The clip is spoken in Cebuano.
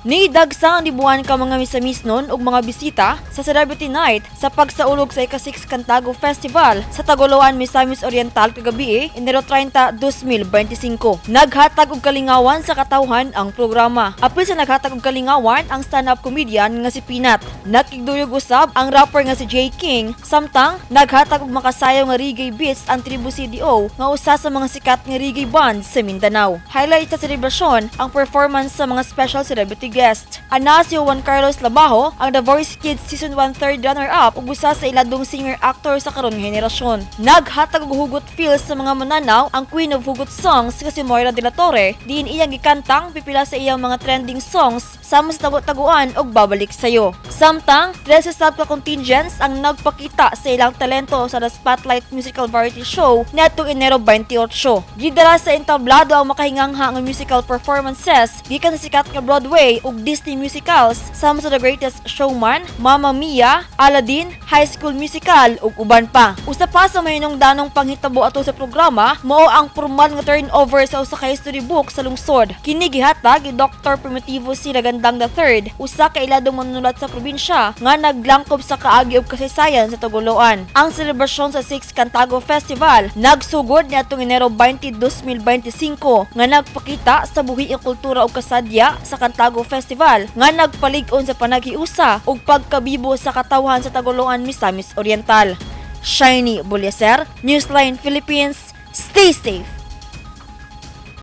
Nidagsa ang libuan ka mga Misamisnon ug mga bisita sa Celebrity Night sa pagsaulog sa ika-6 Cantago Festival sa Tagoloan, Misamis Oriental kagabi, Enero 30, 2025. Naghatag og kalingawan sa katawhan ang programa. Apil sa naghatag og kalingawan ang stand-up comedian nga si Peanut. Nakigduyog usab ang rapper nga si Jay King, samtang naghatag og makasayaw nga reggae beats ang Tribu CDO nga usa sa mga sikat nga reggae band sa Mindanao. Highlight sa selebrasyon ang performance sa mga special celebrity guest. Ana si Juan Carlos Labajo, ang The Voice Kids Season 1 third runner-up ug usa sa iladong singer-actor sa karon nga henerasyon. Naghatag og hugot feels sa mga mananaw ang Queen of Hugot Songs nga si Moira de la Torre, diin iyang gikantang pipila sa iyang mga trending songs sama sa Tago-Taguan ug Babalik Sayo. Samtang 13 sab ka contingents ang nagpakita sa ilang talento sa The Spotlight Musical Variety Show niadtong Enero 28. Gidala sa entablado ang makahingangha nga musical performances gikan sa sikat nga Broadway ug Disney musicals sama sa The Greatest Showman, Mamma Mia, Aladdin, High School Musical ug uban pa. Usa pa sa mahinungdanong panghitabo ato sa programa mao ang formal nga turnover sa usa ka history book sa lungsod. Kini gihatag ni Dr. Primitivo C. Ragandang III, usa ka iladong manunulat sa probinsya nga naglangkob sa kaagi ug kasaysayan sa Tagoloan. Ang selebrasyon sa 6 Cantago Festival nagsugod niadtong Enero 20, 2025 nga nagpakita sa buhi ang kultura ug kasadya sa Cantago Festival nga nagpalig-on sa panaghiusa ug pagkabibo sa katawhan sa Tagoloan, Misamis Oriental. Shiny Bulyaser, Newsline Philippines. Stay safe.